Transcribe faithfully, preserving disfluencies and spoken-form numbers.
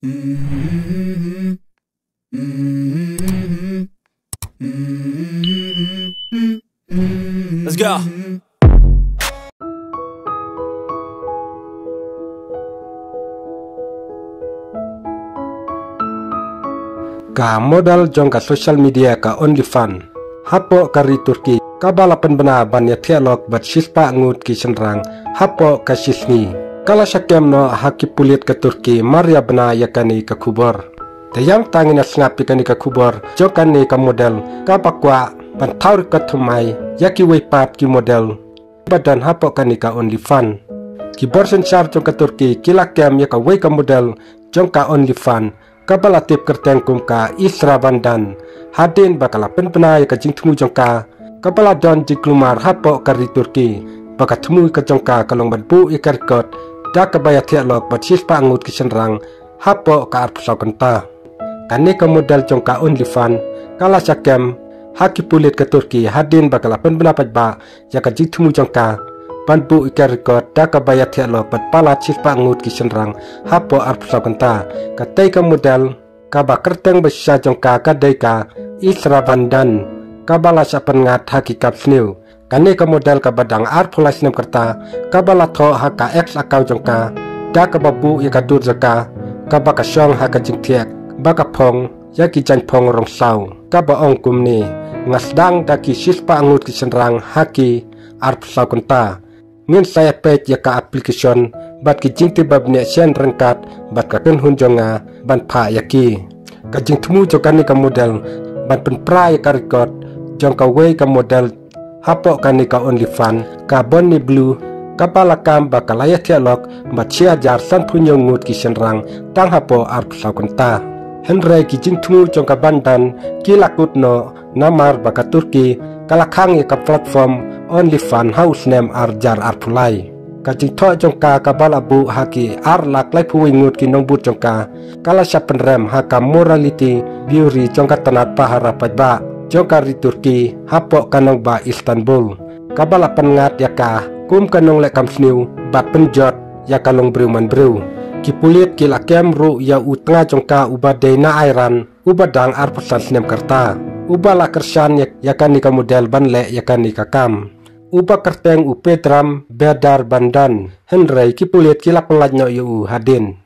Let's go. Ka model jong ka social media ka OnlyFans hapoh ka ri Turkey, kaba la pynbna ban ïathiah lok bad shispah ngut ki shynrang hapoh ka shisngi. Ka la shah kem noh ha ki pulit ka Turkey mar ïa bna ïa kane ka khubor. Te ïa tang ngin ïa sngap ïa kane ka khubor jong kane ka model kaba kwah ban thaw record thymmai ïa kiwei pat ki model ba don hapoh kane ka OnlyFans. Ki bor synshar jong ka Turkey ki la kem ïa kawei ka model jong ka OnlyFans kaba la tip kyrteng kum ka Isra Vandan, hadien ba ka la pynbna ïa ka jingthmu jong ka kaba la don jingkulmar hapoh ka ri Turkey, ba ka thmu ka jong ka ka long ban buh ïa ka record da kaba ïathiah lok bad shispah ngut ki shynrang hapoh ka arphew saw kynta. Kane ka model jong ka OnlyFans ka la shah kem ha ki pulit ka Turkey hadien ba ka la pynbna paidbah ïa ka jingthmu jong ka ban buh ïa ka record da kaba ïathiah lok bad palat shispah ngut ki shynrang hapoh arphew saw kynta. Katei ka model kaba kyrteng ba shisha jong ka ka dei ka Isra Vandan, kaba la shah pynngat ha ki kam sniew. Kane ka model kaba dang arphew lai snem kyrta kaba la thoh ha ka X account jong ka da kaba buh ïa ka dur jaka kaba ka shong ha ka jingthiah ba ka phong ïa ki jaiñ phong rong saw, kaba ong kumne: Nga sdang da ki shispah ngut ki shynrang ha ki arphew saw kynta. Ngin sa ïa peit ïa ka application bad ki jingtip ba bniah shen ryngkat bad ka kynhun jong nga ban phah ïa ki. Ka jingthmu jong kane ka model ban pynpra ïa ka record jong kawei ka model hapoh kane ka OnlyFans, ka Bonnie Blue, kaba la kam ba ka la ïathiah lok bad shi hajar sanphew hynñiew ngut ki shynrang tang hapoh arphew saw kynta. Hynrei ki jingthmu jong ka Vandan ki la kut noh namar ba ka Turkey ka la khang ïa ka platform OnlyFans ha u snem ar hajar arphew lai. Ka jingthoh jong ka kaba la buh ha ki ar lak laiphew wei ngut ki nongbud jong ka ka la shah pynrem ha ka Morality Bureau jong ka tnat pahara paidbah jong ka ri Turkey hapoh ka nongbah Istanbul, kaba la pynngat ïa ka kum ka nongleh kam sniew bad pynjot ïa ka longbriew manbriew. Ki pulit ki la kem ruh ïa u tnga jong ka uba dei na Iran, uba dang arphew san snem kyrta, uba la kyrshan ïa, ïa kane ka model ban leh ïa kane ka kam, uba kyrteng u Pedram Bedar Bandan. Hynrei ki pulit ki la pynlait noh ïa u hadien.